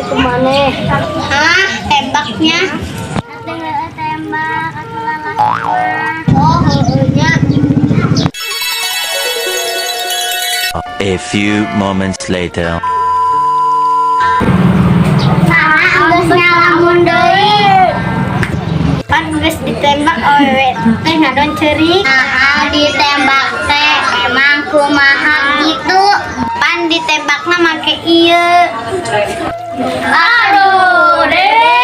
Ku maneh. Hah, tembaknya? Atuh tembak atuh lalaki mah. Oh, heueuh nya. A few moments later. Nah, geus ngalamun deui. Pan geus ditembak awewe teh ngadon ceurik. Nah, ditembak teh emang kumaha gitu. Pan ditembakna make ieu. Aduh, deh.